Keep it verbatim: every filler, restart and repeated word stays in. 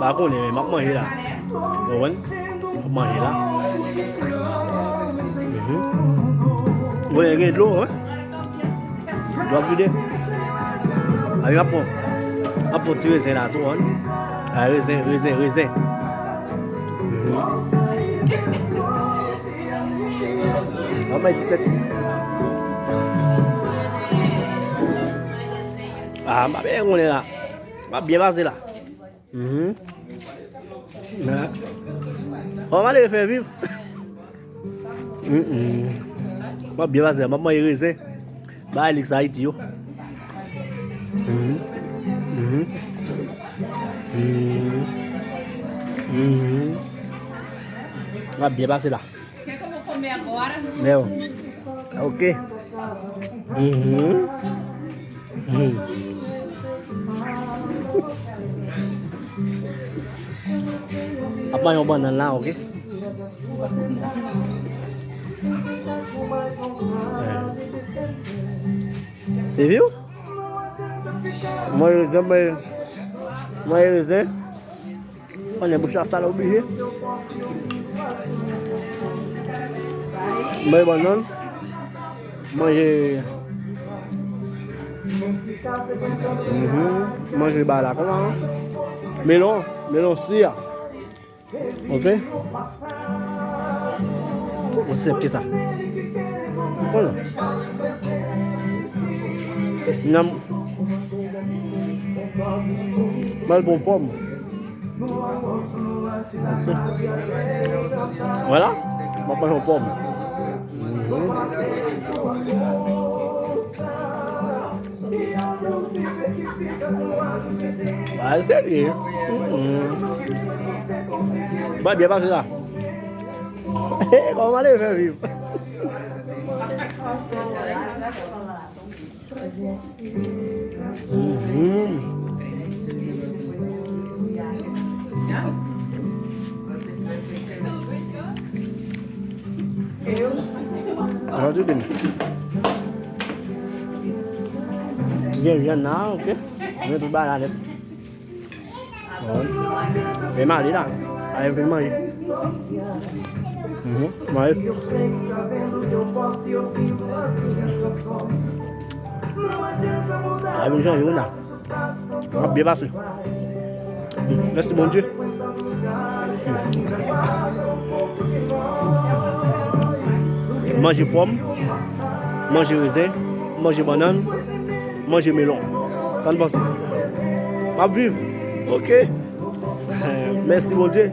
Pa konnen, men m ap manje la. Ou konprann? M ap manje la. Mhm. Ou wè, gen dlo, wi. Dlo ap vide. A, m ap pran, m ap pran ti rezen la tou, wi. A, rezen, rezen, rezen. Mhm. Mwen bay ti tèt. A, m ap byen konnen la. M ap byen pase la. Mhm. Kòman ale fè viv? Mhm. M ap byen pase la. M ap manje rezen. Ba Alix Ayiti yo. Mhm. Mhm. Mhm. Mhm. M ap byen pase la. Leo. Ok. Mhm. Mhm. Ap manje yon bannann la, ok? Se viv? Mwen, mwen, mwen, mwen, Manje bouch la sal oblije. Manje bannann. Manje. Mhm. Manje ba la kòman? Melon. Melon si a. Ok. Osi senp ke sa. Bon. Nan. Mal bon pòm. Vwala, m ap manje yon pòm. Mhm. Bagay serye. Mhm. Bagay byen pase la. Kòman ale fè viv? Mhm. Ann di byen. Gen vyann nan, ok. Gen tout bagay la nèt. Bon. Men m ale la. Ale vin manje. Mhm. Manje. Ale vin chanje wi la. M ap byen pase. Mèsi Bondye. Manje pòm, manje rezen, manje bannann, manje melon. Sa n panse? M ap viv. Ok. Mèsi Bondye.